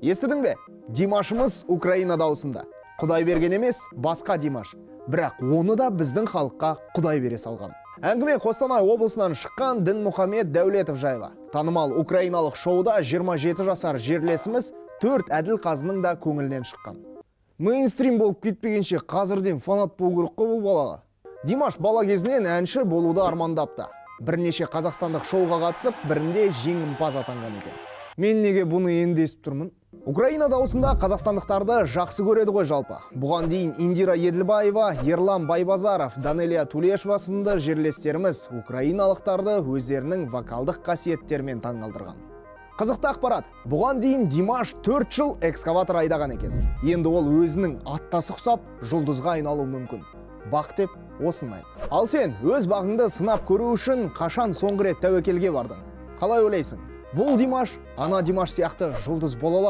Естідің бе? Димашымыз Украина дауысында. Құдай берген емес, басқа Димаш. Бірақ оны да біздің халыққа Құдай бере салған. Әңгіме Қостанай облысынан шыққан Дінмұхамед Дәулетов жайлы. Танымал украиналық шоуда 27 жасар жерлесіміз төрт әділ қазының да көңілінен шыққан. Мейнстрим болып кетпегенше, қазірден фанат болу керек қой бұл балаға. Димаш бала кезінен әнші болуды армандапты. Бірнеше қазақстандық шоуға қатысып, бірінде жеңімпаз атанған екен. Мен неге бұны енді естіп тұрмын? Украина дауысында қазақстандықтарды жақсы көреді ғой жалпы. Бұған дейін Индира Еділбаева, Ерлан Байбазаров, Данелия Тулешова сынды жерлестеріміз украиналықтарды өздерінің вокалдық қасиеттерімен таңғалдырған. Қызықты ақпарат. Бұған дейін Димаш 4 жыл экскаватор айдаған екен. Енді ол өзінің аттасы құсап, жұлдызға айналуы мүмкін. Бақ деп осыны айт. Ал сен өз бағыңды сынап көру үшін қашан соңғы рет тәуекелге бардың? Қалай ойлайсың? Бұл Димаш ана Димаш сияқты жұлдыз бола алады?